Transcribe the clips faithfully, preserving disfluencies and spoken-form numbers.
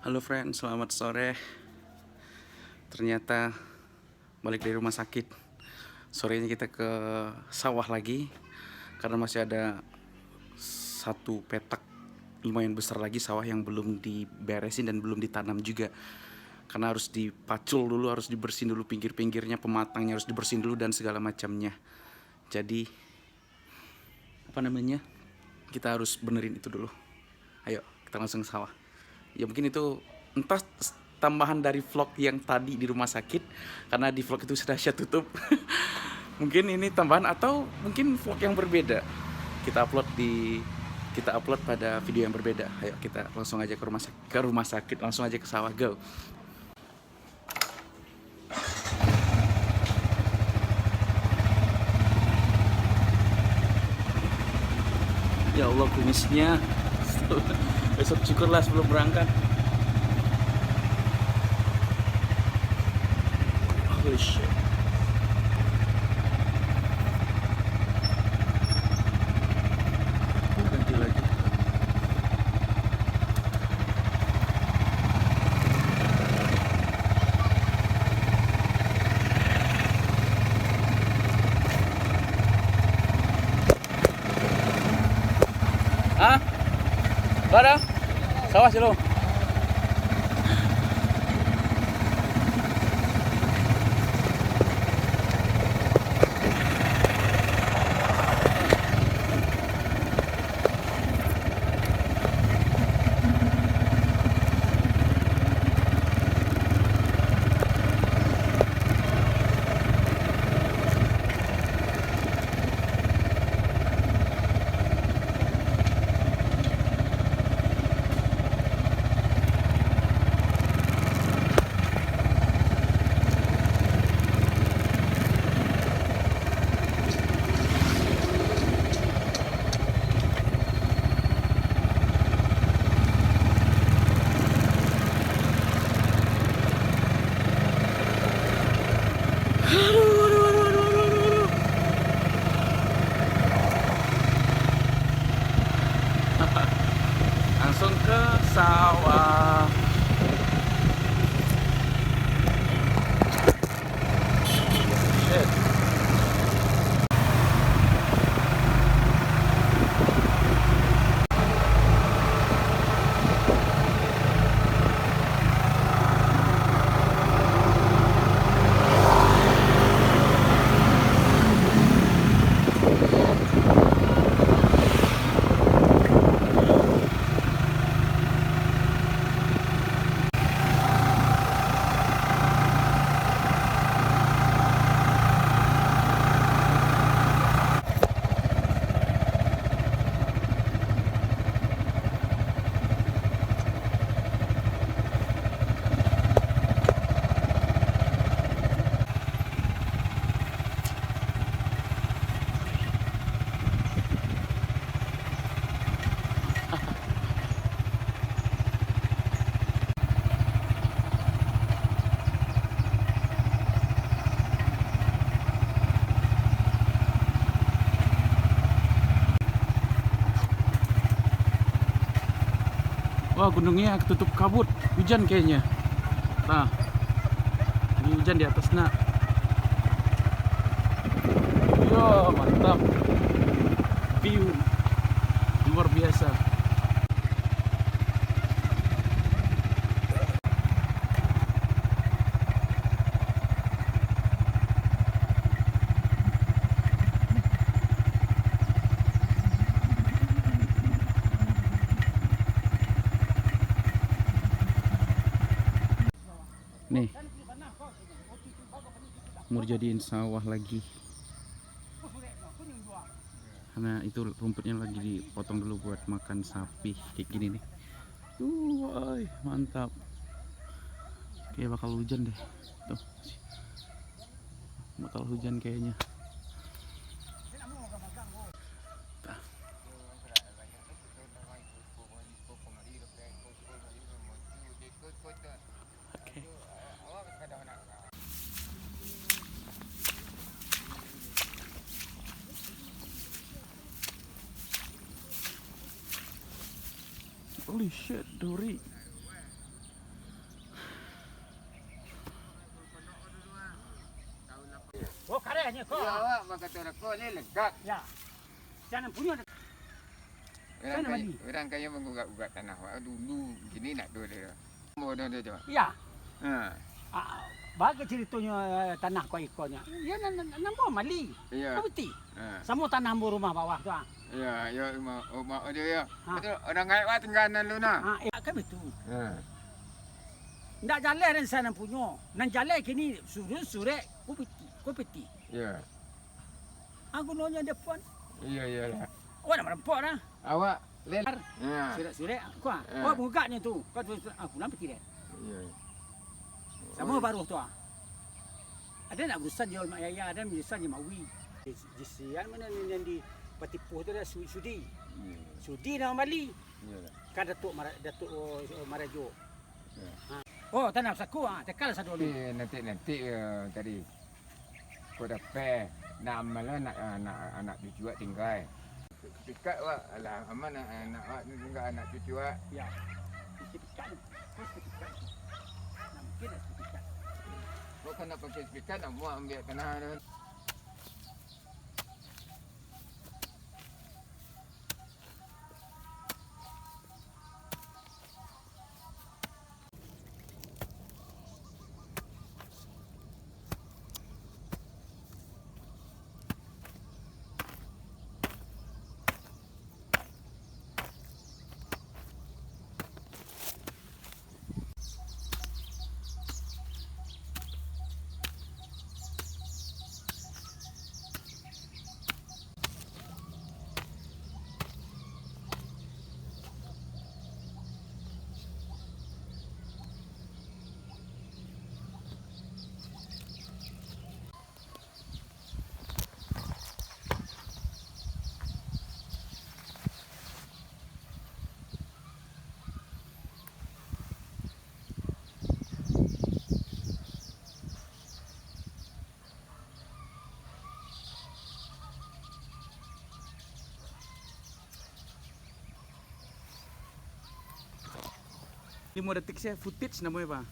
Halo friend, selamat sore. Ternyata balik dari rumah sakit. Sorenya kita ke sawah lagi karena masih ada satu petak lumayan besar lagi sawah yang belum diberesin dan belum ditanam juga. Karena harus dipacul dulu, harus dibersihin dulu pinggir-pinggirnya, pematangnya harus dibersihin dulu dan segala macamnya. Jadi apa namanya, kita harus benerin itu dulu. Ayo, kita langsung ke sawah. Ya, mungkin itu entah s- tambahan dari vlog yang tadi di rumah sakit, karena di vlog itu sudah saya tutup. Mungkin ini tambahan atau mungkin vlog yang berbeda. Kita upload di kita upload pada video yang berbeda. Ayo, kita langsung aja ke rumah sakit, ke rumah sakit, langsung aja ke sawah, go. Ya Allah, kumisnya. Besok cukurlah sebelum berangkat. Holy shit. Oh, ganti lagi. Hah? Kau ada? Sawah sih lo. Langsung ke sawah. Wah, gunungnya ketutup kabut, hujan kayaknya. Nah, ini hujan di atas nak. Yo, mantap. View luar biasa. Nih, mau dijadiin sawah lagi. Karena itu rumputnya lagi dipotong dulu buat makan sapi kayak gini nih. Tuh, ay, mantap. Kayak bakal hujan deh. Tuh. Bakal hujan kayaknya. Tah. Oke. Holy shit, duri. Tanya ko. Iyo, awak bakato rako ni legak. Ya. Sinan punyo. Urang kayo, urang kayo manggugat-gugat tanah awak dulu, kini ndak ado doh. Bodoh dia tu. Iya. Ha. Ah, bagi caritonyo, eh, tanah ko ikonyo. Iyo, nan, nan, nan ambo mali. Iya. Ko piti. Ha. Samo tanah ambo rumah bawah tu, ah. Iya, iyo, rumah, rumah dia, ya. Ha. Betul, urang gaek wak tinggal nan lu nah. Ha, iya, kan betul. Ha. Ndak jaleh nan sinan punyo. Nan jaleh kini surun surek ko piti, ko piti. Iya. Ah, gunonyo dia pun. Iya, iyalah. Awak nak marempok dah. Awak lel-, surek-surek, kuah. Awak bungkaknyo tu. Kau tu, aku nampak tidak? Iya. Samo baruah tu, ah. Ada nak urusan jual Mak Yaya, ada urusan jual Mak Wi. Di, di sian mano ni yang di Patipuh tu ada su-, sudi. Iya. Sudi nak mambali. Iyalah. Kan Datuk Mara-, Datuk, oh, Marajo. Iya. Ha. Oh, tanam saku, ah, tekal sado ni. Tapi nanti-nanti, eh, tadi. Kok dapek, nak amal lah, nak, anak, anak cucu awak tinggal. Pikat awak, alah, aman nak, anak awak ni tinggal anak cucu awak. Ya. Isi pikat ni. Terus ke pikat ni. Nah, mungkin lah isi pikat. Kok kena pakai pikat, nak buat ambil tanah tu. Limo detik saja, footage namonyo, Pak.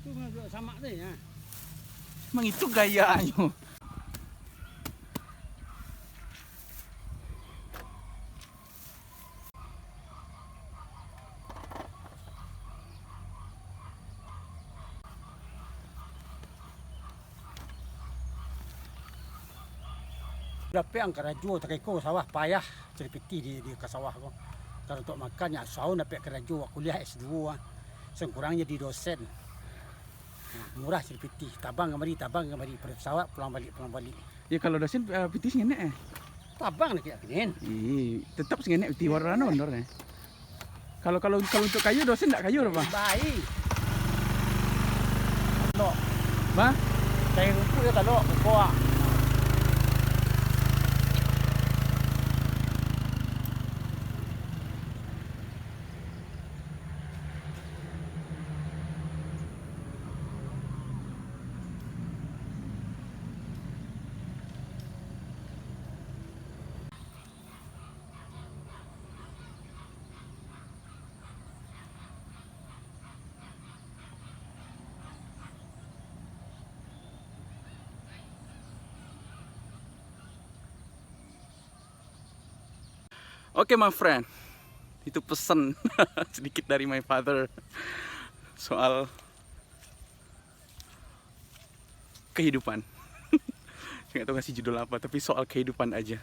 Tu mah samak tu, ya. Emang itu gayanyo. Dapek ang karajo takiko sawah payah, cari pitih di, di ka sawah ko. Kalau untuak makan, nyo saun dapek karajo, kuliah S dua, ah. Sakurang jadi dosen. Nah, murah cari pitih, tabang kamari, tabang kamari, pada pesawat, pulang balik, pulang balik. Ya, kalau dosen, eh, pitih sangenek, eh? Tabang nak kini. Ih, tetap sangenek pitih warna ondor, eh. Kalau, kalau, kalau untuak kayo, dosen ndak kayo doh, Pak? Baik. Talok. Bah? Cari rumput yo talok, kokoak. Oke, my friend, itu pesan sedikit dari my father soal kehidupan. Saya nggak tahu ngasih judul apa, tapi soal kehidupan aja.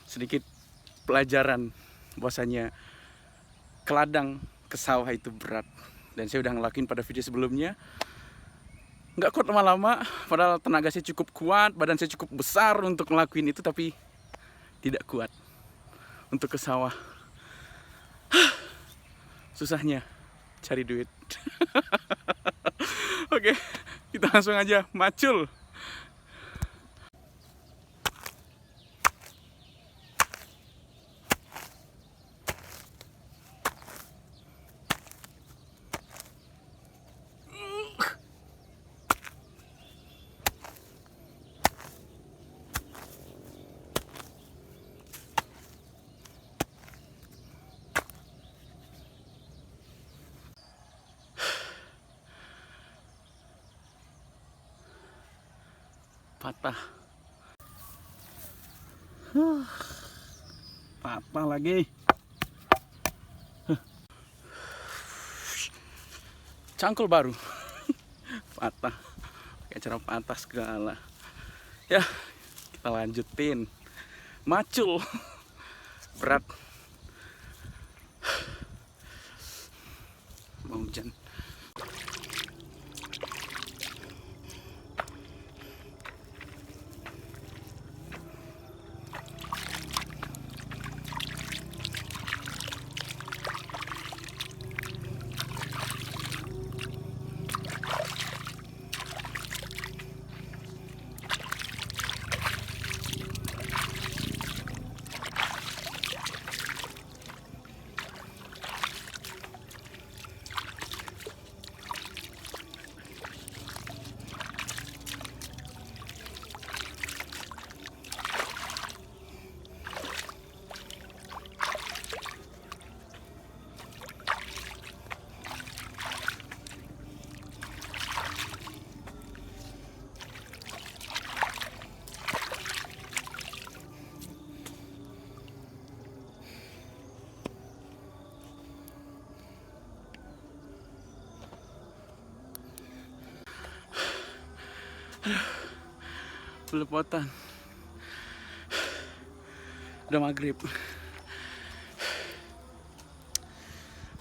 Sedikit pelajaran bahwasanya ke ladang, ke sawah itu berat. Dan saya udah ngelakuin pada video sebelumnya. Nggak kuat lama-lama, padahal tenaga saya cukup kuat, badan saya cukup besar untuk ngelakuin itu, tapi tidak kuat untuk ke sawah. Susahnya cari duit. Oke, kita langsung aja macul. Patah. Huh. Patah lagi. Huh. Cangkul baru. Patah. Pakai cara patah segala. Ya, kita lanjutin. Macul. Berat. Mau hujan. Belepotan. Udah maghrib.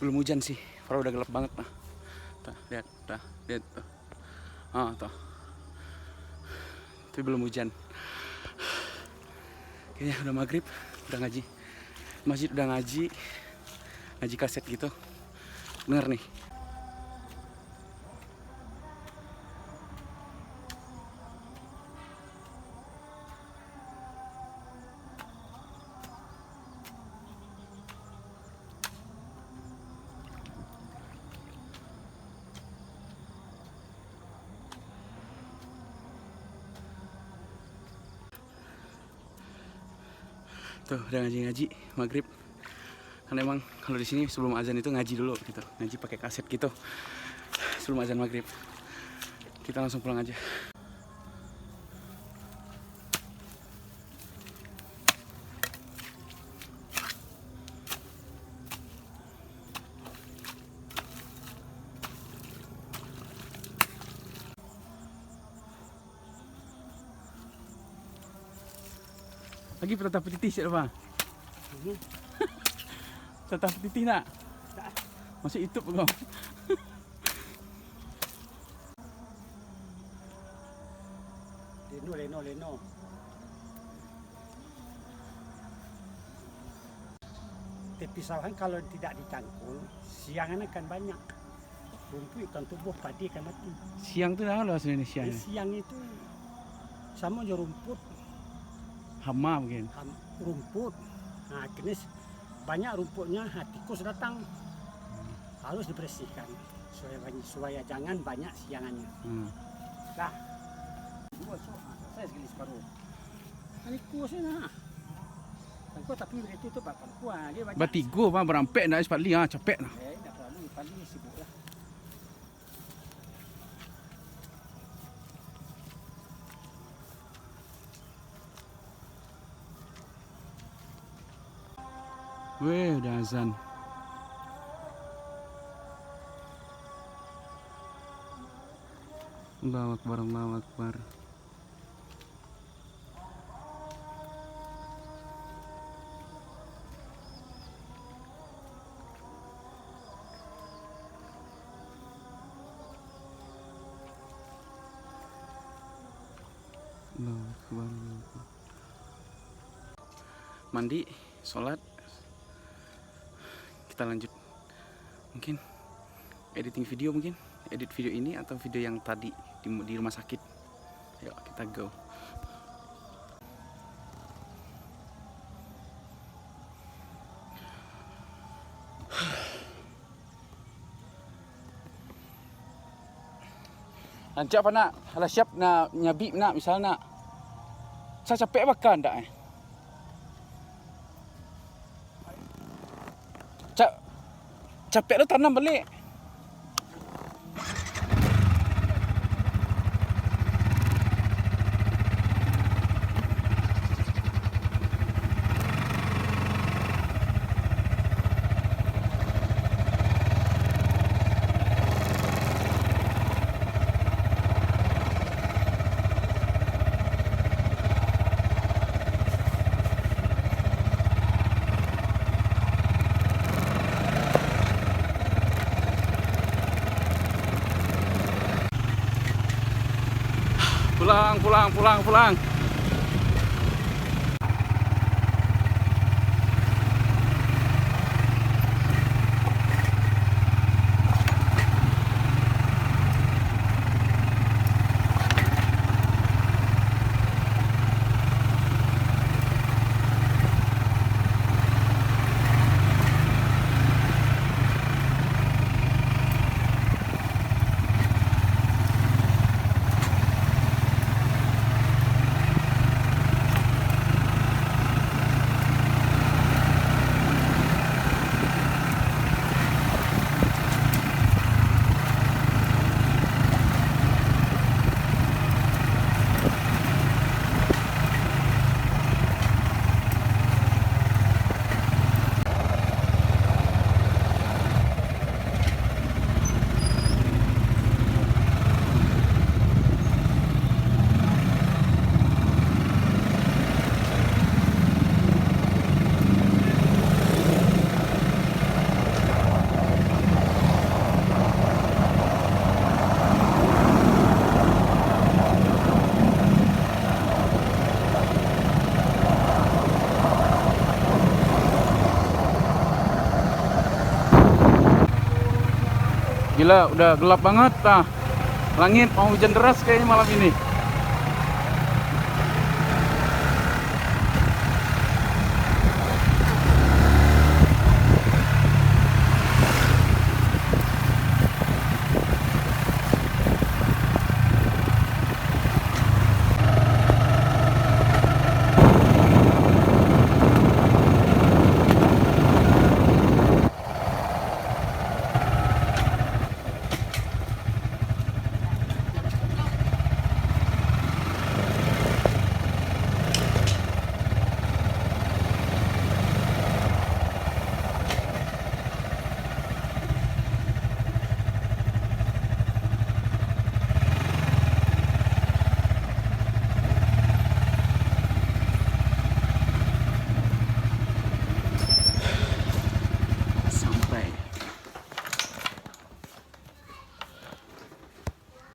Belum hujan sih, padahal udah gelap banget nah. Tuh, lihat, tuh, lihat tuh. Ah, tuh. Tapi belum hujan. Kayaknya udah maghrib, udah ngaji. Masjid udah ngaji. Ngaji kaset gitu. Denger nih. Tuh, udah ngaji-ngaji, maghrib. Kan emang kalau di sini sebelum azan itu ngaji dulu gitu. Ngaji pakai kaset gitu. Sebelum azan maghrib. Kita langsung pulang aja. Lagi patatah patitih siap, Bang? Hmm. Patatah patitih nak? Tak. Masuk YouTube kau. Leno, leno, leno. Tepi sawah kalau tidak dicangkul, siangan akan banyak. Rumpuik akan tumbuh, padi akan mati. Siang tu dah lo asli ni siang. Jadi ni. Siang itu samo jo rumput. Hama mungkin. Ham-, rumput. Nah, akhirnya s-, banyak rumputnya, ha, tikus datang. Harus dibersihkan supaya banyak, supaya jangan banyak siangannyo. Hmm. Dah. Dua, so, ha, selesai sekali separuh. Kan ikua sajo nah. Kan ikua tapi itu tu bakal kuah, dia banyak. Batigo mah barampek ndak, Pak Li, ah, capek nah. Eh, ndak perlu, Pak Li sibuk lah. Weh, udah azan. Allahu Akbar, Allahu Akbar. Allahu Akbar, Allahu Akbar. Mandi, sholat, kita lanjut. Mungkin editing video, mungkin edit video ini atau video yang tadi di, di rumah sakit. Yuk, kita go. Rancak pa nak, lah siap nak nyabik nak, misal nak. Sa capek baka ndak eh? Ca-, capek tu tanam baliak. Pulang, pulang, pulang, pulang. Gila, udah gelap banget, ah. Langit mau hujan deras kayaknya malam ini.